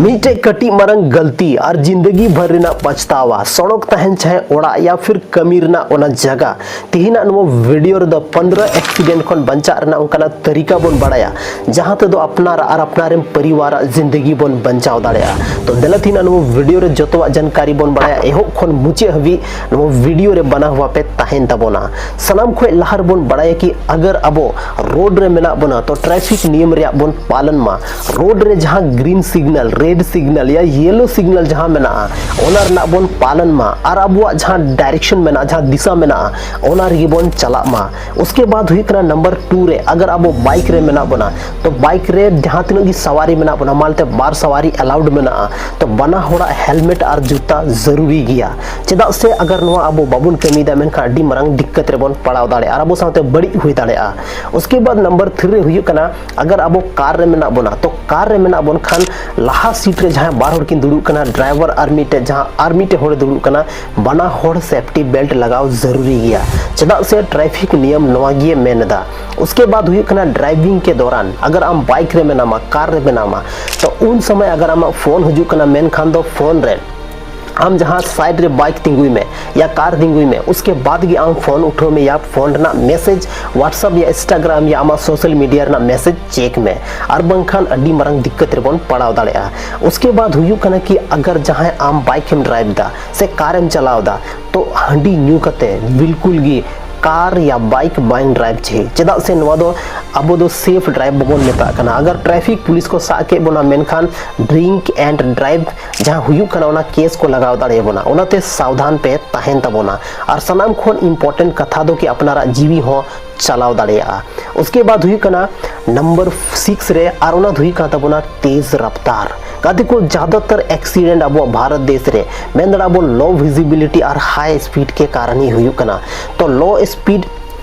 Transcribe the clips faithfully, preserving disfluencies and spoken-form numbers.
ᱢᱤᱫᱴᱮᱡ ᱠᱟᱹᱴᱤᱡ ᱢᱟᱨᱟᱝ ᱜᱟᱹᱞᱛᱤ ᱟᱨ ᱡᱤᱱᱫᱮᱜᱤ ᱵᱷᱟᱨ ᱨᱮᱱᱟᱜ ᱯᱟᱪᱷᱛᱟᱣᱟ᱾ ᱥᱚᱲᱚᱠ ᱛᱟᱦᱮᱱ ᱪᱟᱦᱮ ᱚᱲᱟᱜ ᱭᱟ ᱯᱷᱤᱨ ᱠᱟᱹᱢᱤ ᱨᱮᱱᱟᱜ ᱚᱱᱟ ᱡᱟᱭᱜᱟ᱾ ᱛᱮᱦᱮᱧᱟᱜ ᱱᱚᱣᱟ ᱵᱷᱤᱰᱤᱭᱳ ᱨᱮᱫᱚ ᱯᱚᱱᱫᱽᱨᱚ ᱮᱠᱥᱤᱰᱮᱱᱴ ᱠᱷᱚᱱ ᱵᱟᱧᱪᱟᱜ ᱨᱮᱱᱟᱜ ᱚᱱᱠᱟᱱᱟᱜ ᱛᱟᱹᱨᱤᱠᱟ ᱵᱚᱱ ᱵᱟᱲᱟᱭᱟ, ᱡᱟᱦᱟᱸ ᱛᱮᱫᱚ ᱟᱯᱱᱟᱨᱟᱜ ᱟᱨ ᱟᱯᱱᱟᱨ ᱨᱮᱱ ᱯᱚᱨᱤᱵᱟᱨᱟᱜ ᱡᱤᱱᱫᱮᱜᱤ ᱵᱚᱱ ᱵᱟᱧᱪᱟᱣ ᱫᱟᱲᱮᱭᱟᱜᱼᱟ᱾ ᱛᱚ ᱫᱮᱞᱟ ᱛᱮᱦᱮᱧᱟᱜ ᱱᱚᱣᱟ ᱵᱷᱤᱰᱤᱭᱳ ᱨᱮ ᱡᱚᱛᱚᱣᱟᱜ ᱡᱟᱱᱠᱟᱨᱤ ᱵᱚᱱ ᱵᱟᱲᱟᱭᱟ, ᱮᱦᱚᱵ ᱠᱷᱚᱱ ᱢᱩᱪᱟᱹᱫ ᱦᱟᱹᱵᱤᱡ ᱱᱚᱣᱟ ᱵᱷᱤᱰᱤᱭᱳ ᱨᱮ ᱵᱟᱱᱟ ᱦᱩᱭᱟ ᱯᱮ ᱛᱟᱦᱮᱱ ᱛᱟᱵᱚᱱᱟ᱾ ᱥᱟᱱᱟᱢ ᱠᱷᱚᱱ ᱞᱟᱦᱟ ᱨᱮᱵᱚᱱ ᱵᱟᱲᱟᱭᱟ ᱠᱤ ᱟᱜᱟᱨ ᱟᱵᱚ ᱨᱳᱰ ᱨᱮ ᱢᱮᱱᱟᱜ ᱵᱚᱱᱟ ᱛᱚ ᱴᱨᱟᱯᱷᱤᱠ ᱱᱤᱭᱚᱢ ᱨᱮᱭᱟᱜ ᱵᱚᱱ ᱯᱟᱞᱚᱱ ᱢᱟ᱾ ᱨᱳᱰ ᱨᱮ ᱡᱟᱦᱟᱸ ᱜᱨᱤᱱ ᱥᱤᱜᱽᱱᱟᱞ, ᱨᱮᱰ ᱥᱤᱜᱽᱱᱟᱞ ᱭᱟ ᱭᱮᱞᱳ ᱥᱤᱜᱽᱱᱟᱞ ᱡᱟᱦᱟᱸ ᱢᱮᱱᱟᱜᱼᱟ, ᱚᱱᱟ ᱨᱮᱱᱟᱜ ᱵᱚᱱ ᱯᱟᱞᱚᱱ ᱢᱟ ᱟᱨ ᱟᱵᱚᱣᱟᱜ ᱡᱟᱦᱟᱸ ᱰᱟᱭᱨᱮᱠᱥᱚᱱ ᱢᱮᱱᱟᱜᱼᱟ, ᱡᱟᱦᱟᱸ ᱫᱤᱥᱟ ᱢᱮᱱᱟᱜᱼᱟ, ᱚᱱᱟ ᱨᱮᱜᱮ ᱵᱚᱱ ᱪᱟᱞᱟᱜ ᱢᱟ᱾ ᱩᱥᱠᱮ ᱵᱟᱫ ᱦᱩᱭᱩᱜ ᱠᱟᱱᱟ ᱱᱟᱢᱵᱟᱨ ᱴᱩ ᱨᱮ, ᱟᱜᱟᱨ ᱟᱵᱚ ᱵᱟᱭᱤᱠ ᱨᱮ ᱢᱮᱱᱟᱜ ᱵᱚᱱᱟ ᱛᱚ ᱵᱟᱭᱤᱠ ᱨᱮ ᱡᱟᱦᱟᱸ ᱛᱤᱱᱟᱹᱜ ᱜᱮ ᱥᱟᱣᱟᱨᱤ ᱢᱮᱱᱟᱜ ᱵᱚᱱᱟ, ᱢᱟᱱᱛᱮ ᱵᱟᱨ ᱥᱟᱣᱟᱨᱤ ᱮᱞᱟᱣᱩᱰ ᱢᱮᱱᱟᱜᱼᱟ, ᱛᱚ ᱵᱟᱱᱟ ᱦᱚᱲᱟᱜ ᱦᱮᱞᱢᱮᱴ ᱟᱨ ᱡᱩᱛᱟ ᱡᱟᱹᱨᱩᱨᱤ ᱜᱮᱭᱟ᱾ ᱪᱮᱫᱟᱜ ᱥᱮ ᱟᱜᱟᱨ ᱱᱚᱣᱟ ᱟᱵᱚ ᱵᱟᱵᱚᱱ ᱠᱟᱹᱢᱤᱭᱮᱫᱟ ᱢᱮᱱᱠᱷᱟᱱ ᱟᱹᱰᱤ ᱢᱟᱨᱟᱝ ᱫᱤᱠᱠᱟᱛ ᱨᱮᱵᱚᱱ ᱯᱟᱲᱟᱣ ᱫᱟᱲᱮᱭᱟᱜᱼᱟ ᱟᱨ ᱟᱵᱚ ᱥᱟᱶᱛᱮ ᱵᱟᱹᱲᱤᱡ ᱦᱩᱭ ᱫᱟᱲᱮᱭᱟᱜᱼᱟ᱾ ᱩᱥᱠᱮ ᱵᱟᱫ ᱱᱟᱢᱵᱟᱨ ᱛᱷᱨᱤ ᱨᱮ ᱦᱩᱭᱩᱜ ᱠᱟᱱᱟ, ᱟᱜᱟᱨ ᱟᱵᱚ ᱠᱟᱨ ᱨᱮ ᱢᱮᱱᱟᱜ ᱵᱚᱱᱟ ᱛᱚ ᱠᱟᱨ ᱨᱮ ᱢᱮᱱᱟᱜ ᱵᱚᱱ ᱠᱷᱟᱱ ᱞᱟᱦᱟ ᱥᱤᱴ ᱨᱮ ᱡᱟᱦᱟᱸᱭ ᱵᱟᱨ ᱦᱚᱲ ᱠᱤᱱ ᱫᱩᱲᱩᱵ ᱠᱟᱱᱟ, ᱰᱨᱟᱭᱵᱷᱟᱨ ᱟᱨ ᱢᱤᱫᱴᱮᱡ ᱡᱟᱦᱟᱸ ᱟᱨ ᱢᱤᱫᱴᱮᱡ ᱦᱚᱲᱮ ᱫᱩᱲᱩᱵ ᱠᱟᱱᱟ, ᱵᱟᱱᱟ ᱦᱚᱲ ᱥᱮᱯᱴᱤ ᱵᱮᱞᱴ ᱞᱟᱜᱟᱣ ᱡᱟᱹᱨᱩᱨᱤ ᱜᱮᱭᱟ᱾ ᱪᱮᱫᱟᱜ ᱥᱮ ᱴᱨᱟᱯᱷᱤᱠ ᱱᱤᱭᱚᱢ ᱱᱚᱣᱟ ᱜᱮ ᱢᱮᱱ ᱮᱫᱟ᱾ ᱩᱥᱠᱮ ᱵᱟᱫ ᱦᱩᱭᱩᱜ ᱠᱟᱱᱟ ᱰᱨᱟᱭᱵᱷᱤᱝ ᱠᱮ ᱫᱚᱨᱟᱱ ᱟᱜᱟᱨ ᱟᱢ ᱵᱟᱭᱤᱠ ᱨᱮ ᱢᱮᱱᱟᱢᱟ, ᱠᱟᱨ ᱨᱮ ᱢᱮᱱᱟᱢᱟ, ᱛᱚ ᱩᱱ ᱥᱚᱢᱚᱭ ᱟᱜᱟᱨ ᱟᱢᱟᱜ ᱯᱷᱳᱱ ᱦᱤᱡᱩᱜ ᱠᱟᱱᱟ ᱢᱮᱱᱠᱷᱟᱱ ᱫᱚ ᱯᱷᱳᱱ ᱨᱮ ᱟᱢ ᱡᱟᱦᱟᱸ ᱥᱟᱭᱤᱰ ᱨᱮ ᱵᱟᱭᱤᱠ ᱛᱤᱸᱜᱩᱭ ᱢᱮ ᱭᱟ ᱠᱟᱨ ᱛᱤᱸᱜᱩᱭ ᱢᱮ, ᱩᱥᱠᱮ ᱵᱟᱫ ᱜᱮ ᱟᱢ ᱯᱷᱳᱱ ᱩᱴᱷᱟᱹᱣ ᱢᱮ ᱭᱟ ᱯᱷᱳᱱ ᱨᱮᱱᱟᱜ ᱢᱮᱥᱮᱡᱽ WhatsApp ᱭᱟ Instagram ᱭᱟ ᱟᱢᱟᱜ ᱥᱳᱥᱟᱞ ᱢᱤᱰᱤᱭᱟ ᱨᱮᱱᱟᱜ ᱢᱮᱥᱮᱡᱽ ᱪᱮᱠ ᱢᱮ, ᱟᱨ ᱵᱟᱝᱠᱷᱟᱱ ᱟᱹᱰᱤ ᱢᱟᱨᱟᱝ ᱫᱤᱠᱠᱟᱛ ᱨᱮᱵᱚᱱ ᱯᱟᱲᱟᱣ ᱫᱟᱲᱮᱭᱟᱜᱼᱟ᱾ ᱩᱥᱠᱮ ᱵᱟᱫ ᱦᱩᱭᱩᱜ ᱠᱟᱱᱟ ᱠᱤ ᱟᱜᱟᱨ ᱡᱟᱦᱟᱸᱭ ᱟᱢ ᱵᱟᱭᱤᱠ ᱮᱢ ᱰᱨᱟᱭᱤᱵᱷ ᱫᱟ ᱥᱮ ᱠᱟᱨ ᱮᱢ ᱪᱟᱞᱟᱣ ᱫᱟ ᱛᱚ ᱦᱟᱺᱰᱤ ᱧᱩ ᱠᱟᱛᱮ ᱵᱤᱞᱠᱩᱞ ᱜᱮ ᱠᱟᱨ ᱭᱟ ᱵᱟᱭᱤᱠ ᱵᱟᱝ ᱰᱨᱟᱭᱤᱵᱷ ᱪᱟᱹᱦᱤ᱾ ᱪᱮᱫᱟᱜ ᱥᱮ ᱱᱚᱣᱟ ᱫᱚ ᱟᱵᱚ ᱫᱚ ᱥᱮᱯᱷ ᱰᱨᱟᱭᱤᱵᱷ ᱵᱟᱵᱚᱱ ᱢᱮᱛᱟᱜ ᱠᱟᱱᱟ᱾ ᱟᱜᱟᱨ ᱴᱨᱟᱯᱷᱤᱠ ᱯᱩᱞᱤᱥ ᱠᱚ ᱥᱟᱵ ᱠᱮᱫ ᱵᱚᱱᱟ ᱢᱮᱱᱠᱷᱟᱱ ᱰᱨᱤᱝᱠ ᱮᱱᱰ ᱰᱨᱟᱭᱤᱵᱷ ᱡᱟᱦᱟᱸ ᱦᱩᱭᱩᱜ ᱠᱟᱱᱟ ᱚᱱᱟ ᱠᱮᱥ ᱠᱚ ᱞᱟᱜᱟᱣ ᱫᱟᱲᱮᱭᱟᱵᱚᱱᱟ᱾ ᱚᱱᱟᱛᱮ ᱥᱟᱵᱫᱷᱟᱱ ᱯᱮ ᱛᱟᱦᱮᱱ ᱛᱟᱵᱚᱱᱟ᱾ ᱟᱨ ᱥᱟᱱᱟᱢ ᱠᱷᱚᱱ ᱤᱢᱯᱚᱨᱴᱮᱱᱴ ᱠᱟᱛᱷᱟ ᱫᱚ ᱠᱤ ᱟᱯᱱᱟᱨᱟᱜ ᱡᱤᱣᱤ ᱦᱚᱸ ᱪᱟᱞᱟᱣ ᱫᱟᱲᱮᱭᱟᱜᱼᱟ᱾ ᱩᱥᱠᱮ ᱵᱟᱫ ᱦᱩᱭᱩᱜ ᱠᱟᱱᱟ ᱱᱟᱢᱵᱟᱨ ᱥᱤᱠᱥ ᱨᱮ, ᱟᱨ ᱚᱱᱟ ᱫᱚ ᱦᱩᱭᱩᱜ ᱠᱟᱱ ᱛᱟᱵᱚᱱᱟ ᱛᱮᱡᱽ ᱨᱟᱯᱛᱟᱨ᱾ ᱜᱟᱛᱮ ᱠᱚ, ᱡᱟᱫᱟᱛᱟᱨ ᱮᱠᱥᱤᱰᱮᱱᱴ ᱟᱵᱚᱣᱟᱜ ᱵᱷᱟᱨᱚᱛ ᱫᱮᱥ ᱨᱮ ᱢᱮᱱ ᱫᱟᱲᱮᱭᱟᱜᱼᱟ ᱵᱚᱱ ᱞᱳ ᱵᱷᱤᱡᱤᱵᱤᱞᱤᱴᱤ ᱟᱨ ᱦᱟᱭ ᱥᱯᱤᱰ ᱠᱮ ᱠᱟᱨᱚᱱ ᱦᱤ ᱦᱩᱭᱩᱜ ᱠᱟᱱᱟ᱾ ᱛᱚ ᱞᱳ ᱥᱯᱤᱰ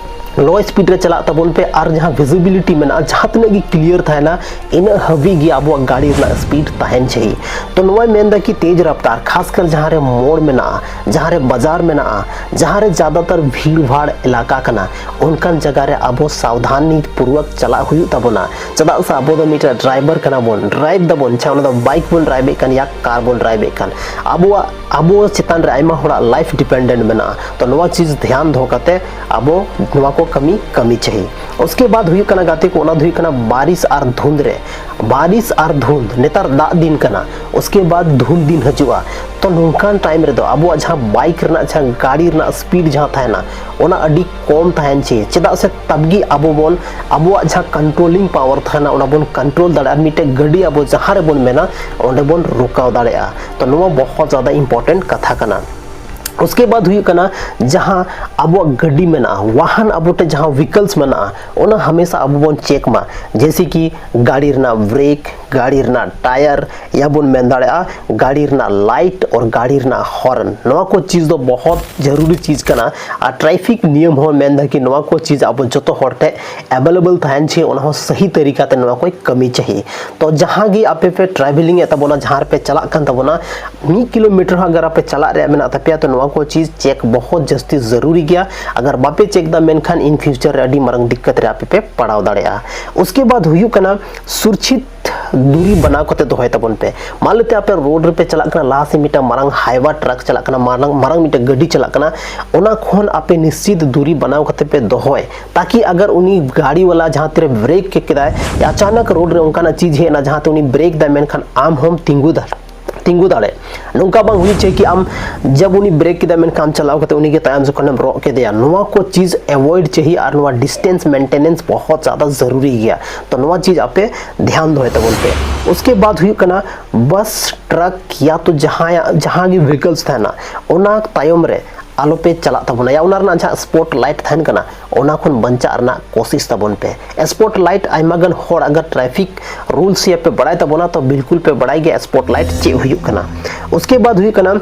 ᱞᱳ ᱥᱯᱤᱰ ᱨᱮ ᱪᱟᱞᱟᱜ ᱛᱟᱵᱚᱱ ᱯᱮ ᱟᱨ ᱡᱟᱦᱟᱸ ᱵᱷᱤᱡᱤᱵᱤᱞᱤᱴᱤ ᱢᱮᱱᱟᱜᱼᱟ, ᱡᱟᱦᱟᱸ ᱛᱤᱱᱟᱹᱜ ᱜᱮ ᱠᱞᱤᱭᱟᱨ ᱛᱟᱦᱮᱱᱟ, ᱤᱱᱟᱹᱜ ᱦᱟᱹᱵᱤᱡ ᱜᱮ ᱟᱵᱚᱣᱟᱜ ᱜᱟᱹᱰᱤ ᱨᱮᱱᱟᱜ ᱥᱯᱤᱰ ᱛᱟᱦᱮᱱ ᱪᱟᱹᱦᱤ᱾ ᱛᱚ ᱱᱚᱣᱟᱭ ᱢᱮᱱᱫᱟ ᱠᱤ ᱛᱮᱡᱽ ᱨᱟᱯᱷᱛᱟᱨ, ᱠᱷᱟᱥᱠᱟᱨ ᱡᱟᱦᱟᱸ ᱨᱮ ᱢᱳᱲ ᱢᱮᱱᱟᱜᱼᱟ, ᱡᱟᱦᱟᱸ ᱨᱮ ᱵᱟᱡᱟᱨ ᱢᱮᱱᱟᱜᱼᱟ, ᱡᱟᱦᱟᱸ ᱨᱮ ᱡᱟᱫᱟᱛᱟᱨ ᱵᱷᱤᱲ ᱵᱷᱟᱲ ᱮᱞᱟᱠᱟ ᱠᱟᱱᱟ, ᱚᱱᱠᱟᱱ ᱡᱟᱭᱜᱟ ᱨᱮ ᱟᱵᱚ ᱥᱟᱵᱫᱷᱟᱱᱤ ᱯᱩᱨᱣᱚᱠ ᱪᱟᱞᱟᱜ ᱦᱩᱭᱩᱜ ᱛᱟᱵᱚᱱᱟ᱾ ᱪᱮᱫᱟᱜ ᱥᱮ ᱟᱵᱚ ᱫᱚ ᱢᱤᱫᱴᱮᱱ ᱰᱨᱟᱭᱵᱷᱟᱨ ᱠᱟᱱᱟ ᱵᱚᱱ, ᱰᱨᱟᱭᱤᱵᱷ ᱫᱟᱵᱚᱱ, ᱪᱷᱟ ᱚᱱᱟ ᱫᱚ ᱵᱟᱭᱤᱠ ᱵᱚᱱ ᱰᱨᱟᱭᱵᱷ ᱮᱫ ᱠᱟᱱ ᱭᱟ ᱠᱟᱨ ᱵᱚᱱ ᱰᱨᱟᱭᱵᱷ ᱮᱫ ᱠᱟᱱ, ᱟᱵᱚᱣᱟᱜ ᱟᱵᱚ ᱪᱮᱛᱟᱱ ᱨᱮ ᱟᱭᱢᱟ ᱦᱚᱲᱟᱜ ᱞᱟᱭᱤᱯᱷ ᱰᱤᱯᱮᱱᱰᱮᱱᱴ ᱢᱮᱱᱟᱜᱼᱟ᱾ ᱛᱚ ᱱᱚᱣᱟ ᱪᱤᱡᱽ ᱫᱷᱮᱭᱟᱱ ᱫᱚᱦᱚ ᱠᱟᱛᱮ ᱟᱵᱚ ᱱᱚᱣᱟ ᱠᱚ ᱠᱟᱹᱢᱤ ᱠᱟᱹᱢᱤ ᱪᱟᱹᱦᱤ᱾ ᱩᱥᱠᱮ ᱵᱟᱫ ᱦᱩᱭᱩᱜ ᱠᱟᱱᱟ ᱜᱟᱛᱮ ᱠᱚ, ᱚᱱᱟ ᱫᱚ ᱦᱩᱭᱩᱜ ᱠᱟᱱᱟ ᱵᱟᱨᱤᱥ ᱟᱨ ᱫᱷᱩᱸᱫᱽ ᱨᱮ᱾ ᱵᱟᱨᱤᱥ ᱟᱨ ᱫᱷᱩᱸᱫᱽ, ᱱᱮᱛᱟᱨ ᱫᱟᱜ ᱫᱤᱱ ᱠᱟᱱᱟ, ᱩᱥᱠᱮ ᱵᱟᱫ ᱫᱷᱩᱸᱫᱽ ᱫᱤᱱ ᱦᱤᱡᱩᱜᱼᱟ᱾ ᱛᱚ ᱱᱚᱝᱠᱟᱱ ᱴᱟᱭᱤᱢ ᱨᱮᱫᱚ ᱟᱵᱚᱣᱟᱜ ᱡᱟᱦᱟᱸ ᱵᱟᱭᱤᱠ ᱨᱮᱱᱟᱜ ᱡᱟᱦᱟᱸ ᱜᱟᱹᱰᱤ ᱨᱮᱱᱟᱜ ᱥᱯᱤᱰ ᱡᱟᱦᱟᱸ ᱛᱟᱦᱮᱱᱟ, ᱚᱱᱟ ᱟᱹᱰᱤ ᱠᱚᱢ ᱛᱟᱦᱮᱱ ᱪᱟᱹᱦᱤ᱾ ᱪᱮᱫᱟᱜ ᱥᱮ ᱛᱟᱵᱜᱤ ᱟᱵᱚ ᱵᱚᱱ, ᱟᱵᱚᱣᱟᱜ ᱡᱟᱦᱟᱸ ᱠᱚᱱᱴᱨᱳᱞᱤᱝ ᱯᱟᱣᱟᱨ ᱛᱟᱦᱮᱱᱟ, ᱚᱱᱟ ᱵᱚᱱ ᱠᱚᱱᱴᱨᱳᱞ ᱫᱟᱲᱮᱭᱟᱜᱼᱟ᱾ ᱟᱨ ᱢᱤᱫᱴᱮᱡ ᱜᱟᱹᱰᱤ ᱟᱵᱚ ᱡᱟᱦᱟᱸ ᱨᱮᱵᱚᱱ ᱢᱮᱱᱟ, ᱚᱸᱰᱮ ᱵᱚᱱ ᱨᱩᱠᱟᱣ ᱫᱟᱲᱮᱭᱟᱜᱼᱟ᱾ ᱛᱚ ᱱᱚᱣᱟ ᱵᱚᱦᱚᱛ ᱡᱟᱫᱟ ᱤᱢᱯᱚᱨᱴᱮᱱᱴ ᱠᱟᱛᱷᱟ ᱠᱟᱱᱟ᱾ ᱩᱥᱠᱮ ᱵᱟᱫ ᱦᱩᱭᱩᱜ ᱠᱟᱱᱟ, ᱡᱟᱦᱟᱸ ᱟᱵᱚᱣᱟᱜ ᱜᱟᱹᱰᱤ ᱢᱮᱱᱟᱜᱼᱟ, ᱣᱟᱦᱟᱱ ᱟᱵᱚ ᱴᱷᱮᱱ ᱡᱟᱦᱟᱸ ᱵᱷᱤᱠᱞᱥ ᱢᱮᱱᱟᱜᱼᱟ, ᱚᱱᱟ ᱦᱟᱢᱮᱥᱟ ᱟᱵᱚ ᱵᱚᱱ ᱪᱮᱠ ᱢᱟ, ᱡᱮᱭᱥᱮ ᱠᱤ ᱜᱟᱹᱰᱤ ᱨᱮᱱᱟᱜ ᱵᱨᱮᱠ, ᱜᱟᱹᱰᱤ ᱨᱮᱱᱟᱜ ᱴᱟᱭᱟᱨ, ᱭᱟ ᱵᱚᱱ ᱢᱮᱱ ᱫᱟᱲᱮᱭᱟᱜᱼᱟ ᱜᱟᱹᱰᱤ ᱨᱮᱱᱟᱜ ᱞᱟᱭᱤᱴ ᱟᱨ ᱜᱟᱹᱰᱤ ᱨᱮᱱᱟᱜ ᱦᱚᱨᱱ᱾ ᱱᱚᱣᱟ ᱠᱚ ᱪᱤᱡᱽ ᱫᱚ ᱵᱚᱦᱚᱛ ᱡᱟᱹᱨᱩᱨᱤ ᱪᱤᱡᱽ ᱠᱟᱱᱟ᱾ ᱟᱨ ᱴᱨᱟᱭᱯᱷᱤᱠ ᱱᱤᱭᱚᱢ ᱦᱚᱸ ᱢᱮᱱᱫᱟ ᱠᱤ ᱱᱚᱣᱟ ᱠᱚ ᱪᱤᱡᱽ ᱟᱵᱚ ᱡᱚᱛᱚ ᱦᱚᱲ ᱴᱷᱮᱱ ᱮᱵᱮᱞᱮᱵᱮᱞ ᱛᱟᱦᱮᱱ ᱪᱟᱹᱦᱤ, ᱚᱱᱟ ᱦᱚᱸ ᱥᱟᱹᱦᱤ ᱛᱟᱹᱨᱤᱠᱟ ᱛᱮ ᱱᱚᱣᱟ ᱠᱚᱭ ᱠᱟᱹᱢᱤ ᱪᱟᱹᱦᱤ᱾ ᱛᱚ ᱡᱟᱦᱟᱸ ᱜᱮ ᱟᱯᱮ ᱯᱮ ᱴᱨᱟᱵᱷᱮᱞᱤᱝ ᱮᱫ ᱛᱟᱵᱚᱱᱟ, ᱡᱟᱦᱟᱸ ᱨᱮᱯᱮ ᱪᱟᱞᱟᱜ ᱠᱟᱱ ᱛᱟᱵᱚᱱᱟ, ᱢᱤᱫ ᱠᱤᱞᱳᱢᱤᱴᱟᱨ ᱦᱚᱸ ᱟᱜᱟᱨ ᱟᱯᱮ ᱪᱟᱞᱟᱜ ᱨᱮᱭᱟᱜ ᱢᱮᱱᱟᱜ ᱛᱟᱯᱮᱭᱟ, ᱛᱚ ᱱᱚᱣᱟ ᱠᱚ ᱪᱤᱡᱽ ᱪᱮᱠ ᱵᱚᱦᱚᱛ ᱡᱟᱹᱥᱛᱤ ᱡᱟᱹᱨᱩᱨᱤ ᱜᱮᱭᱟ᱾ ᱟᱜᱟᱨ ᱵᱟᱯᱮ ᱪᱮᱠ ᱫᱟ, ᱢᱮᱱᱠᱷᱟᱱ in future ᱨᱮ ᱟᱹᱰᱤ ᱢᱟᱨᱟᱝ ᱫᱤᱠᱠᱟᱛ ᱨᱮ ᱟᱯᱮ ᱯᱮ ᱯᱟᱲᱟᱣ ᱫᱟᱲᱮᱭᱟᱜᱼᱟ᱾ ᱩᱥᱠᱮ ᱵᱟᱫ ᱦᱩᱭᱩᱜ ᱠᱟᱱᱟ ᱥᱩᱨᱪᱷᱤᱛ ᱫᱩᱨᱤ ᱵᱮᱱᱟᱣ ᱠᱟᱛᱮ ᱫᱚᱦᱚᱭ ᱛᱟᱵᱚᱱ ᱯᱮ᱾ ᱢᱟᱱ ᱞᱮᱛᱮ ᱟᱯᱮ ᱨᱳᱰ ᱨᱮᱯᱮ ᱪᱟᱞᱟᱜ ᱠᱟᱱᱟ, ᱞᱟᱦᱟ ᱥᱮᱫ ᱢᱤᱫᱴᱟᱝ ᱢᱟᱨᱟᱝ ᱦᱟᱭᱣᱟ ᱴᱨᱟᱠ ᱪᱟᱞᱟᱜ ᱠᱟᱱᱟ, ᱢᱟᱨᱟᱝ, ᱢᱟᱨᱟᱝ ᱢᱤᱫᱴᱟᱝ ᱜᱟᱹᱰᱤ ᱪᱟᱞᱟᱜ ᱠᱟᱱᱟ, ᱚᱱᱟ ᱠᱷᱚᱱ ᱟᱯᱮ ᱱᱤᱥᱪᱤᱛ ᱫᱩᱨᱤ ᱵᱮᱱᱟᱣ ᱠᱟᱛᱮ ᱯᱮ ᱫᱚᱦᱚᱭ, ᱛᱟᱠᱤ ᱟᱜᱟᱨ ᱩᱱᱤ ᱜᱟᱹᱰᱤ ᱣᱟᱞᱟ ᱡᱟᱦᱟᱸ ᱛᱤᱨᱮ ᱵᱨᱮᱠ ᱠᱮᱫᱟᱭ, ᱟᱪᱟᱱᱟᱠ ᱨᱳᱰ ᱨᱮ ᱚᱱᱠᱟᱱᱟᱜ ᱪᱤᱡᱽ ᱦᱮᱡ ᱮᱱᱟ ᱡᱟᱦᱟᱸᱛᱮ ᱩᱱᱤ ᱵᱨᱮᱠ ᱫᱟᱭ, ᱢᱮᱱᱠᱷᱟᱱ ᱟᱢ ᱦᱚᱸᱢ ᱛᱤᱸᱜᱩ ᱫᱟ-, ᱛᱤᱸᱜᱩ ᱫᱟᱲᱮ᱾ ᱱᱚᱝᱠᱟ ᱵᱟᱝ ᱦᱩᱭᱩᱜ ᱪᱟᱹᱦᱤ ᱠᱤ ᱟᱢ ᱡᱟᱵ ᱩᱱᱤ ᱵᱨᱮᱠ ᱠᱮᱫᱟ, ᱢᱮᱱᱠᱷᱟᱱ ᱟᱢ ᱪᱟᱞᱟᱣ ᱠᱟᱛᱮ ᱩᱱᱤ ᱜᱮ ᱛᱟᱭᱚᱢ ᱡᱚᱠᱷᱚᱱᱮᱢ ᱨᱚᱜ ᱠᱮᱫᱮᱭᱟ᱾ ᱱᱚᱣᱟ ᱠᱚ ᱪᱤᱡᱽ ᱮᱵᱷᱚᱭᱮᱰ ᱪᱟᱹᱦᱤ ᱟᱨ ᱱᱚᱣᱟ ᱰᱤᱥᱴᱮᱱᱥ ᱢᱮᱱᱴᱮᱱᱮᱱᱥ ᱵᱚᱦᱚᱛ ᱡᱟᱫᱟ ᱡᱟᱹᱨᱩᱨᱤ ᱜᱮᱭᱟ᱾ ᱛᱚ ᱱᱚᱣᱟ ᱪᱤᱡᱽ ᱟᱯᱮ ᱫᱷᱮᱭᱟᱱ ᱫᱚᱦᱚᱭ ᱛᱟᱵᱚᱱ ᱯᱮ᱾ ᱩᱥᱠᱮ ᱵᱟᱫ ᱦᱩᱭᱩᱜ ᱠᱟᱱᱟ ᱵᱟᱥ, ᱴᱨᱟᱠ ᱭᱟ ᱛᱚ ᱡᱟᱦᱟᱸᱭᱟᱜ, ᱡᱟᱦᱟᱸ ᱜᱮ ᱵᱷᱤᱠᱞᱥ ᱛᱟᱦᱮᱱᱟ, ᱚᱱᱟ ᱛᱟᱭᱚᱢ ᱨᱮ ᱟᱞᱚᱯᱮ ᱪᱟᱞᱟᱜ ᱛᱟᱵᱚᱱᱟ, ᱭᱟ ᱚᱱᱟ ᱨᱮᱱᱟᱜ ᱡᱟᱦᱟᱸ ᱥᱯᱚᱴ ᱞᱟᱭᱤᱴ ᱛᱟᱦᱮᱱ ᱠᱟᱱᱟ, ᱚᱱᱟ ᱠᱷᱚᱱ ᱵᱟᱧᱪᱟᱜ ᱨᱮᱱᱟᱜ ᱠᱳᱥᱤᱥ ᱛᱟᱵᱚᱱ ᱯᱮ᱾ ᱥᱯᱚᱴ ᱞᱟᱭᱤᱴ ᱟᱭᱢᱟ ᱜᱟᱱ ᱦᱚᱲ ᱟᱜᱟᱨ ᱴᱨᱟᱯᱷᱤᱠ ᱨᱩᱞᱥ ᱭᱟ ᱯᱮ ᱵᱟᱲᱟᱭ ᱛᱟᱵᱚᱱᱟ, ᱛᱚ ᱵᱤᱞᱠᱩᱞ ᱯᱮ ᱵᱟᱲᱟᱭ ᱜᱮᱭᱟ ᱥᱯᱚᱴ ᱞᱟᱭᱤᱴ ᱪᱮᱫ ᱦᱩᱭᱩᱜ ᱠᱟᱱᱟ᱾ ᱩᱥᱠᱮ ᱵᱟᱫ ᱦᱩᱭᱩᱜ ᱠᱟᱱᱟ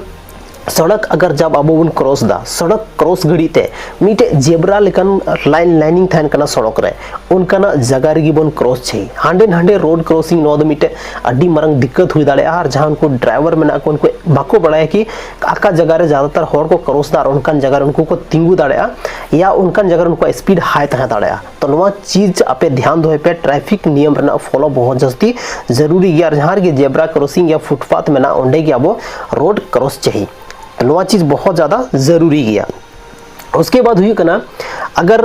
ᱥᱚᱲᱚᱠ ᱟᱜᱟᱨ ᱡᱟᱵ ᱟᱵᱚ ᱵᱚᱱ ᱠᱨᱚᱥ ᱫᱟ, ᱥᱚᱲᱚᱠ ᱠᱨᱚᱥ ᱜᱷᱟᱹᱲᱤᱡ ᱛᱮ ᱢᱤᱫᱴᱮᱡ ᱡᱮᱵᱽᱨᱟ ᱞᱮᱠᱟᱱ ᱞᱟᱭᱤᱱ ᱞᱟᱭᱤᱱᱤᱝ ᱛᱟᱦᱮᱱ ᱠᱟᱱᱟ ᱥᱚᱲᱚᱠ ᱨᱮ, ᱚᱱᱠᱟᱱᱟᱜ ᱡᱟᱭᱜᱟ ᱨᱮᱜᱮ ᱵᱚᱱ ᱠᱨᱚᱥ ᱪᱟᱹᱦᱤ᱾ ᱦᱟᱸᱰᱮ ᱱᱟᱸᱰᱮ ᱨᱳᱰ ᱠᱨᱚᱥᱤᱝ, ᱱᱚᱣᱟ ᱫᱚ ᱢᱤᱫᱴᱮᱡ ᱟᱹᱰᱤ ᱢᱟᱨᱟᱝ ᱫᱤᱠᱠᱟᱛ ᱦᱩᱭ ᱫᱟᱲᱮᱭᱟᱜᱼᱟ᱾ ᱟᱨ ᱡᱟᱦᱟᱸ ᱩᱱᱠᱩ ᱰᱨᱟᱭᱵᱷᱟᱨ ᱢᱮᱱᱟᱜ ᱠᱚ, ᱩᱱᱠᱩ ᱵᱟᱠᱚ ᱵᱟᱲᱟᱭᱟ ᱠᱤ ᱚᱠᱟ ᱡᱟᱭᱜᱟ ᱨᱮ ᱡᱟᱫᱟᱛᱟᱨ ᱦᱚᱲ ᱠᱚ ᱠᱨᱚᱥ ᱫᱟ ᱟᱨ ᱚᱱᱠᱟᱱ ᱡᱟᱭᱜᱟ ᱨᱮ ᱩᱱᱠᱩ ᱠᱚ ᱛᱤᱸᱜᱩ ᱫᱟᱲᱮᱭᱟᱜᱼᱟ, ᱭᱟ ᱚᱱᱠᱟᱱ ᱡᱟᱭᱜᱟ ᱨᱮ ᱩᱱᱠᱩᱣᱟᱜ ᱥᱯᱤᱰ ᱦᱟᱭ ᱛᱟᱦᱮᱸ ᱫᱟᱲᱮᱭᱟᱜᱼᱟ᱾ ᱛᱚ ᱱᱚᱣᱟ ᱪᱤᱡᱽ ᱟᱯᱮ ᱫᱷᱮᱭᱟᱱ ᱫᱚᱦᱚᱭ ᱯᱮ, ᱴᱨᱟᱯᱷᱤᱠ ᱱᱤᱭᱚᱢ ᱨᱮᱱᱟᱜ ᱯᱷᱚᱞᱳ ᱵᱚᱦᱩᱛ ᱡᱟᱹᱥᱛᱤ ᱡᱟᱹᱨᱩᱨᱤ ᱜᱮᱭᱟ᱾ ᱟᱨ ᱡᱟᱦᱟᱸ ᱨᱮᱜᱮ ᱡᱮᱵᱽᱨᱟ ᱠᱨᱚᱥᱤᱝ ᱭᱟ ᱯᱷᱩᱴᱯᱟᱛᱷ ᱢᱮᱱᱟᱜᱼᱟ, ᱚᱸᱰᱮ ᱜᱮ ᱟᱵᱚ ᱨᱳᱰ ᱠᱨᱚᱥ ᱪᱟᱹᱦᱤ᱾ ᱱᱚᱣᱟ ᱪᱤᱡᱽ ᱵᱚᱦᱩᱛ ᱡᱟᱫᱟ ᱡᱟᱹᱨᱩᱨᱤ ᱜᱮᱭᱟ᱾ ᱩᱥᱠᱮ ᱵᱟᱫ ᱦᱩᱭᱩᱜ ᱠᱟᱱᱟ, ᱟᱜᱟᱨ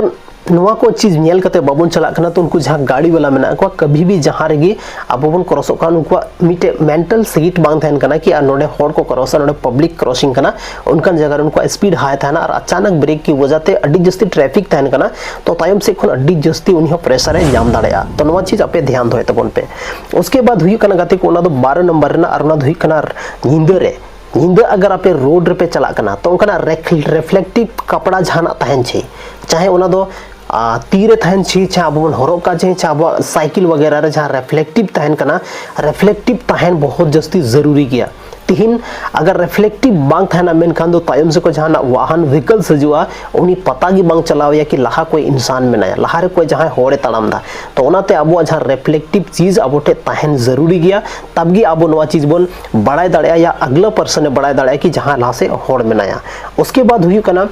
ᱱᱚᱣᱟ ᱠᱚ ᱪᱤᱡᱽ ᱧᱮᱞ ᱠᱟᱛᱮ ᱵᱟᱵᱚᱱ ᱪᱟᱞᱟᱜ ᱠᱟᱱᱟ, ᱛᱚ ᱩᱱᱠᱩ ᱡᱟᱦᱟᱸ ᱜᱟᱹᱰᱤ ᱵᱟᱞᱟ ᱢᱮᱱᱟᱜ ᱠᱚᱣᱟ, ᱠᱟᱵᱷᱤ ᱵᱷᱤ ᱡᱟᱦᱟᱸ ᱨᱮᱜᱮ ᱟᱵᱚ ᱵᱚᱱ ᱠᱨᱚᱥᱚᱜ ᱠᱟᱱ, ᱩᱱᱠᱩᱣᱟᱜ ᱢᱤᱫᱴᱮᱡ ᱢᱮᱱᱴᱟᱞ ᱥᱮᱴ ᱵᱟᱝ ᱛᱟᱦᱮᱱ ᱠᱟᱱᱟ ᱠᱤ ᱟᱨ ᱱᱚᱰᱮ ᱦᱚᱲ ᱠᱚ ᱠᱨᱚᱥᱟ, ᱱᱚᱰᱮ ᱯᱟᱵᱽᱞᱤᱠ ᱠᱨᱚᱥᱤᱝ ᱠᱟᱱᱟ, ᱚᱱᱠᱟᱱ ᱡᱟᱭᱜᱟ ᱨᱮ ᱩᱱᱠᱩᱣᱟᱜ ᱥᱯᱤᱰ ᱦᱟᱭ ᱛᱟᱦᱮᱱᱟ ᱟᱨ ᱟᱪᱟᱱᱚᱠ ᱵᱨᱮᱠ ᱠᱤ ᱣᱟᱡᱟ ᱛᱮ ᱟᱹᱰᱤ ᱡᱟᱹᱥᱛᱤ ᱴᱨᱟᱯᱷᱤᱠ ᱛᱟᱦᱮᱱ ᱠᱟᱱᱟ, ᱛᱚ ᱛᱟᱭᱚᱢ ᱥᱮᱫ ᱠᱷᱚᱱ ᱟᱹᱰᱤ ᱡᱟᱹᱥᱛᱤ ᱩᱱᱤ ᱦᱚᱸ ᱯᱨᱮᱥᱟᱨ ᱮ ᱧᱟᱢ ᱫᱟᱲᱮᱭᱟᱜᱼᱟ᱾ ᱛᱚ ᱱᱚᱣᱟ ᱪᱤᱡᱽ ᱟᱯᱮ ᱫᱷᱮᱭᱟᱱ ᱫᱚᱦᱚᱭ ᱛᱟᱵᱚᱱ ᱯᱮ᱾ ᱩᱥᱠᱮ ᱵᱟᱫ ᱦᱩᱭᱩᱜ ᱠᱟᱱᱟ ᱜᱟᱛᱮ ᱠᱚ, ᱚᱱᱟ ᱫᱚ ᱵᱟᱨᱚ ᱱᱟᱢᱵᱟᱨ ᱨᱮᱱᱟᱜ, ᱟᱨ ᱚᱱᱟ ᱫᱚ ᱦᱩᱭᱩᱜ ᱠᱟᱱᱟ ᱧᱤᱫᱟᱹ ᱨᱮ᱾ ᱧᱤᱫᱟᱹ ᱟᱜᱟᱨ ᱟᱯᱮ ᱨᱳᱰ ᱨᱮᱯᱮ ᱪᱟᱞᱟᱜ ᱠᱟᱱᱟ, ᱛᱚ ᱚᱱᱠᱟᱱᱟᱜ ᱨᱮᱯᱷ-, ᱨᱮᱯᱷᱞᱮᱠᱴᱤᱵᱷ ᱠᱟᱯᱲᱟ ᱡᱟᱦᱟᱱᱟᱜ ᱛᱟᱦᱮᱱ ᱪᱟᱹᱦᱤ, ᱪᱟᱦᱮ ᱚᱱᱟ ᱫᱚ ᱟᱨ ᱛᱤ ᱨᱮ ᱛᱟᱦᱮᱱ ᱪᱟᱹᱦᱤ, ᱪᱟᱦᱮ ᱟᱵᱚ ᱵᱚᱱ ᱦᱚᱨᱚᱜ ᱠᱟᱜ ᱪᱟᱹᱦᱤ, ᱪᱟᱦᱮ ᱟᱵᱚᱣᱟᱜ ᱥᱟᱭᱠᱮᱞ ᱣᱟᱜᱮᱨᱟ ᱨᱮ ᱡᱟᱦᱟᱸ ᱨᱮᱯᱷᱞᱮᱠᱴᱤᱵᱷ ᱛᱟᱦᱮᱱ ᱠᱟᱱᱟ, ᱨᱮᱯᱷᱞᱮᱠᱴᱤᱵᱷ ᱛᱟᱦᱮᱱ ᱵᱚᱦᱩᱛ ᱡᱟᱹᱥᱛᱤ ᱡᱟᱹᱨᱩᱨᱤ ᱜᱮᱭᱟ᱾ ᱛᱤᱦᱤᱧ ᱟᱜᱟᱨ ᱨᱮᱯᱷᱞᱮᱠᱴᱤᱵᱷ ᱵᱟᱝ ᱛᱟᱦᱮᱱᱟ, ᱢᱮᱱᱠᱷᱟᱱ ᱫᱚ ᱛᱟᱭᱚᱢ ᱥᱮᱫ ᱠᱷᱚᱱ ᱡᱟᱦᱟᱱᱟᱜ ᱣᱟᱦᱟᱱ, ᱵᱷᱤᱠᱞᱥ ᱦᱤᱡᱩᱜᱼᱟ, ᱩᱱᱤ ᱯᱟᱛᱟ ᱜᱮ ᱵᱟᱝ ᱪᱟᱞᱟᱣ ᱟᱭᱟ ᱠᱤ ᱞᱟᱦᱟ ᱠᱚᱭ ᱤᱱᱥᱟᱱ ᱢᱮᱱᱟᱭᱟ, ᱞᱟᱦᱟ ᱨᱮ ᱠᱚᱭ ᱡᱟᱦᱟᱸᱭ ᱦᱚᱲᱮ ᱛᱟᱲᱟᱢ ᱫᱟ᱾ ᱛᱚ ᱚᱱᱟᱛᱮ ᱟᱵᱚᱣᱟᱜ ᱡᱟᱦᱟᱸ ᱨᱮᱯᱷᱞᱮᱠᱴᱤᱵᱷ ᱪᱤᱡᱽ ᱟᱵᱚ ᱴᱷᱮᱱ ᱛᱟᱦᱮᱱ ᱡᱟᱹᱨᱩᱨᱤ ᱜᱮᱭᱟ, ᱛᱟᱵ ᱜᱮ ᱟᱵᱚ ᱱᱚᱣᱟ ᱪᱤᱡᱽ ᱵᱚᱱ ᱵᱟᱲᱟᱭ ᱫᱟᱲᱮᱭᱟᱜᱼᱟ ᱭᱟ ᱟᱜᱽᱞᱟ ᱯᱟᱨᱥᱚᱱ ᱮ ᱵᱟᱲᱟᱭ ᱫᱟᱲᱮᱭᱟᱜᱼᱟ ᱠᱤ ᱡᱟᱦᱟᱸ ᱞᱟᱦᱟ ᱥᱮᱫ ᱦᱚᱲ ᱢᱮᱱᱟᱭᱟ᱾ ᱩᱥᱠᱮ ᱵᱟᱫ ᱦᱩᱭᱩᱜ ᱠᱟᱱᱟ,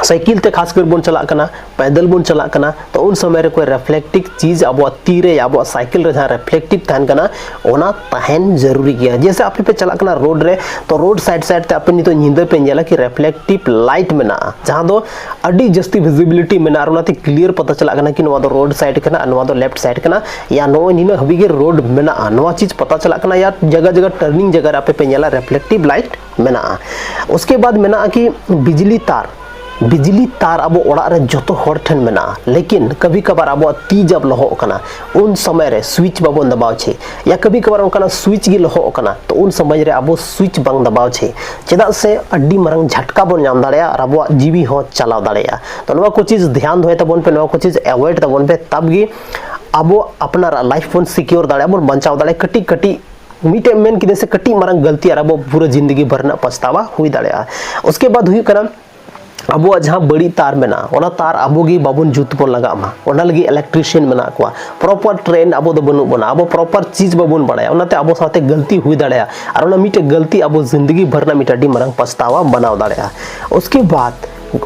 ᱥᱟᱭᱠᱮᱞ ᱛᱮ ᱠᱷᱟᱥ ᱠᱚᱨᱮ ᱵᱚᱱ ᱪᱟᱞᱟᱜ ᱠᱟᱱᱟ, ᱯᱟᱭᱫᱟᱞ ᱵᱚᱱ ᱪᱟᱞᱟᱜ ᱠᱟᱱᱟ, ᱛᱚ ᱩᱱ ᱥᱚᱢᱚᱭ ᱨᱮ ᱠᱚᱭ ᱨᱮᱯᱷᱞᱮᱠᱴᱤᱵᱷ ᱪᱤᱡᱽ ᱟᱵᱚᱣᱟᱜ ᱛᱤ ᱨᱮ, ᱟᱵᱚᱣᱟᱜ ᱥᱟᱭᱠᱮᱞ ᱨᱮ ᱡᱟᱦᱟᱸ ᱨᱮᱯᱷᱞᱮᱠᱴᱤᱵᱷ ᱛᱟᱦᱮᱱ ᱠᱟᱱᱟ, ᱚᱱᱟ ᱛᱟᱦᱮᱱ ᱡᱟᱹᱨᱩᱨᱤ ᱜᱮᱭᱟ᱾ ᱡᱮᱭᱥᱮ ᱟᱯᱮ ᱯᱮ ᱪᱟᱞᱟᱜ ᱠᱟᱱᱟ ᱨᱳᱰ ᱨᱮ, ᱛᱚ ᱨᱳᱰ ᱥᱟᱭᱤᱰ ᱥᱟᱭᱤᱰ ᱛᱮ ᱟᱯᱮ ᱱᱤᱛᱚᱜ ᱧᱤᱫᱟᱹ ᱯᱮ ᱧᱮᱞᱟ ᱠᱤ ᱨᱮᱯᱷᱞᱮᱠᱴᱤᱵᱷ ᱞᱟᱭᱤᱴ ᱢᱮᱱᱟᱜᱼᱟ, ᱡᱟᱦᱟᱸ ᱫᱚ ᱟᱹᱰᱤ ᱡᱟᱹᱥᱛᱤ ᱵᱷᱤᱡᱤᱵᱤᱞᱤᱴᱤ ᱢᱮᱱᱟᱜᱼᱟ, ᱟᱨ ᱚᱱᱟᱛᱮ ᱠᱞᱤᱭᱟᱨ ᱯᱟᱛᱟ ᱪᱟᱞᱟᱜ ᱠᱟᱱᱟ ᱠᱤ ᱱᱚᱣᱟ ᱫᱚ ᱨᱳᱰ ᱥᱟᱭᱤᱰ ᱠᱟᱱᱟ ᱟᱨ ᱱᱚᱣᱟ ᱫᱚ ᱞᱮᱯᱷᱴ ᱥᱟᱭᱤᱰ ᱠᱟᱱᱟ, ᱭᱟ ᱱᱚᱜᱼᱚᱭ ᱱᱤᱱᱟᱹᱜ ᱦᱟᱹᱵᱤᱡ ᱜᱮ ᱨᱳᱰ ᱢᱮᱱᱟᱜᱼᱟ, ᱱᱚᱣᱟ ᱪᱤᱡᱽ ᱯᱟᱛᱟ ᱪᱟᱞᱟᱜ ᱠᱟᱱᱟ᱾ ᱭᱟ ᱡᱟᱭᱜᱟ ᱡᱟᱭᱜᱟ ᱴᱟᱨᱱᱤᱝ ᱡᱟᱭᱜᱟ ᱨᱮ ᱟᱯᱮ ᱯᱮ ᱧᱮᱞᱟ ᱨᱮᱯᱷᱞᱮᱠᱴᱤᱵᱷ ᱞᱟᱭᱤᱴ ᱢᱮᱱᱟᱜᱼᱟ᱾ ᱩᱥᱠᱮ ᱵᱟᱫ ᱢᱮᱱᱟᱜᱼᱟ ᱠᱤ ᱵᱤᱡᱽᱞᱤ ᱛᱟᱨ, ᱵᱤᱡᱽᱞᱤ ᱛᱟᱨ ᱟᱵᱚ ᱚᱲᱟᱜ ᱨᱮ ᱡᱚᱛᱚ ᱦᱚᱲ ᱴᱷᱮᱱ ᱢᱮᱱᱟᱜᱼᱟ, ᱞᱮᱠᱤᱱ ᱠᱟᱵᱷᱤ ᱠᱟᱵᱷᱟᱨ ᱟᱵᱚᱣᱟᱜ ᱛᱤ ᱡᱟᱵ ᱞᱚᱦᱚᱜ ᱠᱟᱱᱟ, ᱩᱱ ᱥᱚᱢᱚᱭ ᱨᱮ ᱥᱩᱭᱤᱪ ᱵᱟᱵᱚᱱ ᱫᱟᱵᱟᱣ ᱪᱟᱹᱦᱤ, ᱭᱟ ᱠᱟᱵᱷᱤ ᱠᱟᱵᱷᱟᱨ ᱚᱱᱠᱟᱱᱟᱜ ᱥᱩᱭᱤᱪ ᱜᱮ ᱞᱚᱦᱚᱜ ᱠᱟᱱᱟ, ᱛᱚ ᱩᱱ ᱥᱚᱢᱚᱭ ᱨᱮ ᱟᱵᱚ ᱥᱩᱭᱤᱪ ᱵᱟᱝ ᱫᱟᱵᱟᱣ ᱪᱟᱹᱦᱤ᱾ ᱪᱮᱫᱟᱜ ᱥᱮ ᱟᱹᱰᱤ ᱢᱟᱨᱟᱝ ᱡᱷᱟᱴᱠᱟ ᱵᱚᱱ ᱧᱟᱢ ᱫᱟᱲᱮᱭᱟᱜᱼᱟ ᱟᱨ ᱟᱵᱚᱣᱟᱜ ᱡᱤᱣᱤ ᱦᱚᱸ ᱪᱟᱞᱟᱣ ᱫᱟᱲᱮᱭᱟᱜᱼᱟ᱾ ᱛᱚ ᱱᱚᱣᱟ ᱠᱚ ᱪᱤᱡᱽ ᱫᱷᱮᱭᱟᱱ ᱫᱚᱦᱚᱭ ᱛᱟᱵᱚᱱ ᱯᱮ, ᱱᱚᱣᱟ ᱠᱚ ᱪᱤᱡᱽ ᱮᱵᱷᱚᱭᱮᱰ ᱛᱟᱵᱚᱱ ᱯᱮ, ᱛᱟᱵ ᱜᱮ ᱟᱵᱚ ᱟᱯᱱᱟᱨᱟᱜ ᱞᱟᱭᱤᱯᱷ ᱵᱚᱱ ᱥᱤᱠᱤᱭᱳᱨ ᱫᱟᱲᱮᱭᱟᱜᱼᱟ, ᱵᱚᱱ ᱵᱟᱧᱪᱟᱣ ᱫᱟᱲᱮᱭᱟᱜᱼᱟ᱾ ᱠᱟᱹᱴᱤᱡ ᱠᱟᱹᱴᱤᱡ ᱢᱤᱫᱴᱮᱱ ᱢᱮᱱ ᱠᱮᱫᱟ ᱥᱮ ᱠᱟᱹᱴᱤᱡ ᱢᱟᱨᱟᱝ ᱜᱟᱹᱞᱛᱤ ᱟᱨ ᱟᱵᱚ ᱯᱩᱨᱟᱹ ᱡᱤᱱᱫᱮᱜᱤ ᱵᱷᱟᱨ ᱨᱮᱱᱟᱜ ᱯᱟᱪᱷᱛᱟᱣᱟ ᱦᱩᱭ ᱫᱟᱲᱮᱭᱟᱜᱼᱟ᱾ ᱩᱥᱠᱮ ᱵᱟᱫ ᱦᱩᱭᱩᱜ ᱠᱟᱱᱟ, ᱟᱵᱚᱣᱟᱜ ᱡᱟᱦᱟᱸ ᱵᱟᱹᱲᱤᱡ ᱛᱟᱨ ᱢᱮᱱᱟᱜᱼᱟ, ᱚᱱᱟ ᱛᱟᱨ ᱟᱵᱚ ᱜᱮ ᱵᱟᱵᱚᱱ ᱡᱩᱛ ᱵᱚᱱ ᱞᱟᱜᱟᱜ ᱢᱟ, ᱚᱱᱟ ᱞᱟᱹᱜᱤᱫ electrician ᱢᱮᱱᱟᱜ ᱠᱚᱣᱟ᱾ Proper train ᱟᱵᱚ ᱫᱚ ᱵᱟᱹᱱᱩᱜ ᱵᱚᱱᱟ, ᱟᱵᱚ proper ᱪᱤᱡᱽ ᱵᱟᱵᱚᱱ ᱵᱟᱲᱟᱭᱟ, ᱚᱱᱟᱛᱮ ᱟᱵᱚ ᱥᱟᱶᱛᱮ ᱜᱟᱹᱞᱛᱤ ᱦᱩᱭ ᱫᱟᱲᱮᱭᱟᱜᱼᱟ᱾ ᱟᱨ ᱚᱱᱟ ᱢᱤᱫᱴᱮᱡ ᱜᱟᱹᱞᱛᱤ ᱟᱵᱚ ᱡᱤᱱᱫᱮᱜᱤ ᱵᱷᱟᱨ ᱨᱮᱱᱟᱜ ᱢᱤᱫᱴᱮᱡ ᱟᱹᱰᱤ ᱢᱟᱨᱟᱝ ᱯᱟᱪᱷᱛᱟᱣᱟ ᱵᱮᱱᱟᱣ ᱫᱟᱲᱮᱭᱟᱜᱼᱟ᱾ ᱩᱥᱠᱮ ᱵᱟᱫ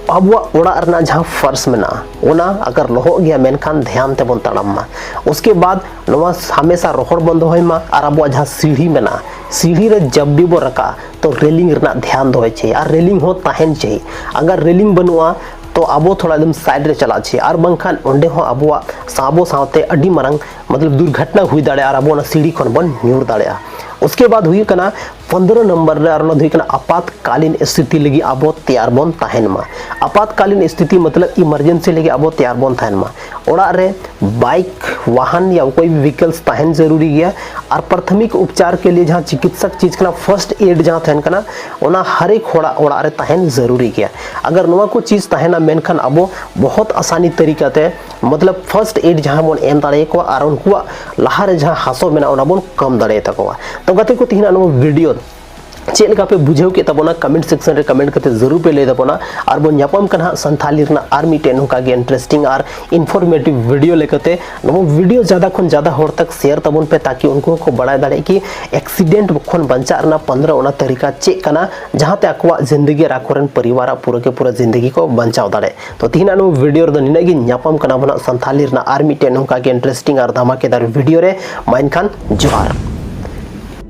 ᱟᱵᱚᱣᱟᱜ ᱚᱲᱟᱜ ᱨᱮᱱᱟᱜ ᱡᱟᱦᱟᱸ ᱯᱷᱟᱨᱥ ᱢᱮᱱᱟᱜᱼᱟ, ᱚᱱᱟ ᱟᱜᱟᱨ ᱞᱚᱦᱚᱫ ᱜᱮᱭᱟ, ᱢᱮᱱᱠᱷᱟᱱ ᱫᱷᱮᱭᱟᱱ ᱛᱮᱵᱚᱱ ᱛᱟᱲᱟᱢ ᱢᱟ᱾ ᱩᱥᱠᱮ ᱵᱟᱫ ᱱᱚᱣᱟ ᱦᱟᱢᱮᱥᱟ ᱨᱚᱦᱚᱲ ᱵᱚᱱ ᱫᱚᱦᱚᱭ ᱢᱟ᱾ ᱟᱨ ᱟᱵᱚᱣᱟᱜ ᱡᱟᱦᱟᱸ ᱥᱤᱲᱦᱤ ᱢᱮᱱᱟᱜᱼᱟ, ᱥᱤᱲᱦᱤ ᱨᱮ ᱡᱟᱵ ᱵᱷᱤ ᱵᱚᱱ ᱨᱟᱠᱟᱵᱼᱟ, ᱛᱚ railing ᱨᱮᱱᱟᱜ ᱫᱷᱮᱭᱟᱱ ᱫᱚᱦᱚᱭ ᱪᱟᱹᱦᱤᱭᱮ᱾ ᱟᱨ railing ᱦᱚᱸ ᱛᱟᱦᱮᱱ ᱪᱟᱹᱦᱤᱭᱮ᱾ ᱟᱜᱟᱨ railing ᱵᱟᱹᱱᱩᱜᱼᱟ, ᱛᱚ ᱟᱵᱚ ᱛᱷᱚᱲᱟ ᱮᱠᱫᱚᱢ side ᱨᱮ ᱪᱟᱞᱟᱜ ᱪᱟᱹᱦᱤᱭᱮ, ᱟᱨ ᱵᱟᱝᱠᱷᱟᱱ ᱚᱸᱰᱮ ᱦᱚᱸ ᱟᱵᱚᱣᱟᱜ ᱥᱟ-, ᱟᱵᱚ ᱥᱟᱶᱛᱮ ᱟᱹᱰᱤ ᱢᱟᱨᱟᱝ ᱢᱚᱛᱞᱚᱵ ᱫᱩᱨᱜᱷᱚᱴᱚᱱᱟ ᱦᱩᱭ ᱫᱟᱲᱮᱭᱟᱜᱼᱟ ᱟᱨ ᱟᱵᱚ ᱚᱱᱟ ᱥᱤᱲᱦᱤ ᱠᱷᱚᱱ ᱵᱚᱱ ᱧᱩᱨ ᱫᱟᱲᱮᱭᱟᱜᱼᱟ᱾ ᱩᱥᱠᱮ ᱵᱟᱫ ᱦᱩᱭᱩᱜ ᱠᱟᱱᱟ ᱯᱚᱱᱫᱽᱨᱚ ᱱᱚᱢᱵᱚᱨ ᱨᱮ, ᱟᱨ ᱚᱱᱟ ᱫᱚ ᱦᱩᱭᱩᱜ ᱠᱟᱱᱟ ᱟᱯᱟᱛᱠᱟᱞᱤᱱ ᱥᱛᱷᱤᱛᱤ ᱞᱟᱹᱜᱤᱫ ᱟᱵᱚ ᱛᱮᱭᱟᱨ ᱵᱚᱱ ᱛᱟᱦᱮᱱ ᱢᱟ᱾ ᱟᱯᱟᱛᱠᱟᱞᱤᱱ ᱥᱛᱷᱤᱛᱤ ᱢᱚᱛᱞᱚᱵ emergency ᱞᱟᱹᱜᱤᱫ ᱟᱵᱚ ᱛᱮᱭᱟᱨ ᱵᱚᱱ ᱛᱟᱦᱮᱱ ᱢᱟ᱾ ᱚᱲᱟᱜ ᱨᱮ bike, ᱣᱟᱦᱟᱱ ᱭᱟ ᱠᱳᱭ ᱵᱷᱤ vehicles ᱛᱟᱦᱮᱱ ᱡᱟᱹᱨᱩᱨᱤ ᱜᱮᱭᱟ᱾ ᱟᱨ ᱯᱨᱟᱛᱷᱚᱢᱤᱠ ᱩᱯᱪᱟᱨ ᱠᱮ ᱞᱤᱭᱮ ᱡᱟᱦᱟᱸ ᱪᱤᱠᱤᱛᱥᱟ ᱪᱤᱡᱽ ᱠᱟᱱᱟ, first aid ᱡᱟᱦᱟᱸ ᱛᱟᱦᱮᱱ ᱠᱟᱱᱟ, ᱚᱱᱟ ᱦᱟᱨ ᱮᱠ ᱦᱚᱲᱟᱜ ᱚᱲᱟᱜ ᱨᱮ ᱛᱟᱦᱮᱱ ᱡᱟᱹᱨᱩᱨᱤ ᱜᱮᱭᱟ᱾ ᱟᱜᱟᱨ ᱱᱚᱣᱟ ᱠᱚ ᱪᱤᱡᱽ ᱛᱟᱦᱮᱱᱟ, ᱢᱮᱱᱠᱷᱟᱱ ᱟᱵᱚ ᱵᱚᱦᱚᱛ ᱟᱥᱟᱱᱤ ᱛᱟᱹᱨᱤᱠᱟ ᱛᱮ ᱢᱚᱛᱞᱚᱵ first aid ᱡᱟᱦᱟᱸ ᱵᱚᱱ ᱮᱢ ᱫᱟᱲᱮᱭᱟᱠᱚᱣᱟ ᱟᱨ ᱩᱱᱠᱩᱣᱟᱜ ᱞᱟᱦᱟ ᱨᱮ ᱡᱟᱦᱟᱸ ᱦᱟᱥᱚ ᱢᱮᱱᱟᱜᱼᱟ, ᱚᱱᱟ ᱵᱚᱱ ᱠᱚᱢ ᱫᱟᱲᱮᱭᱟᱛᱟ ᱠᱚᱣᱟ᱾ ᱛᱚ ᱜᱟᱛᱮ ᱠᱚ, ᱛᱮᱦᱮᱧᱟᱜ ᱱᱚᱣᱟ video ᱪᱮᱫ ᱞᱮᱠᱟ ᱯᱮ ᱵᱩᱡᱷᱟᱹᱣ ᱠᱮᱫ ᱛᱟᱵᱚᱱᱟ, comment section ᱨᱮ comment ᱠᱟᱛᱮ ᱡᱟᱹᱨᱩᱲ ᱯᱮ ᱞᱟᱹᱭ ᱛᱟᱵᱚᱱᱟ᱾ ᱟᱨ ᱵᱚᱱ ᱧᱟᱯᱟᱢ ᱠᱟᱱᱟ ᱦᱟᱸᱜ ᱥᱟᱱᱛᱷᱟᱞᱤ ᱨᱮᱱᱟᱜ ᱟᱨ ᱢᱤᱫᱴᱮᱱ ᱱᱚᱝᱠᱟ ᱜᱮ interesting ᱟᱨ informative video ᱞᱮᱠᱟᱛᱮ᱾ ᱱᱚᱣᱟ video ᱡᱟᱫᱟ ᱠᱷᱚᱱ ᱡᱟᱫᱟ ᱦᱚᱲ ᱛᱟᱠ share ᱛᱟᱵᱚᱱ ᱯᱮ, ᱛᱟᱠᱤ ᱩᱱᱠᱩ ᱦᱚᱸᱠᱚ ᱵᱟᱲᱟᱭ ᱫᱟᱲᱮᱭᱟᱜ ᱠᱤ accident ᱠᱷᱚᱱ ᱵᱟᱧᱪᱟᱜ ᱨᱮᱱᱟᱜ ᱯᱚᱱᱫᱽᱨᱚ ᱚᱱᱟ ᱛᱟᱹᱨᱤᱠᱟ ᱪᱮᱫ ᱠᱟᱱᱟ, ᱡᱟᱦᱟᱸᱛᱮ ᱟᱠᱚᱣᱟᱜ ᱡᱤᱱᱫᱮᱜᱤ ᱟᱨ ᱟᱠᱚᱨᱮᱱ ᱯᱚᱨᱤᱵᱟᱨᱟᱜ ᱯᱩᱨᱟᱹ ᱠᱮ ᱯᱩᱨᱟᱹ ᱡᱤᱱᱫᱮᱜᱤ ᱠᱚ ᱵᱟᱧᱪᱟᱣ ᱫᱟᱲᱮᱭᱟᱜ᱾ ᱛᱚ ᱛᱮᱦᱮᱧᱟᱜ ᱱᱚᱣᱟ video ᱨᱮᱫᱚ ᱱᱤᱱᱟᱹᱜ ᱜᱮ᱾ ᱧᱟᱯᱟᱢ ᱠᱟᱱᱟ ᱵᱚᱱ ᱦᱟᱸᱜ ᱥᱟᱱᱛᱷᱟᱞᱤ ᱨᱮᱱᱟᱜ ᱟᱨ ᱢᱤᱫᱴᱮᱱ ᱱᱚᱝᱠᱟ ᱜᱮ interesting ᱟᱨ ᱫᱷᱟᱢᱟᱠᱮᱫᱟᱨ video ᱨᱮ᱾ ᱢᱟ ᱮᱱᱠᱷᱟᱱ ᱡᱚᱦᱟᱨ᱾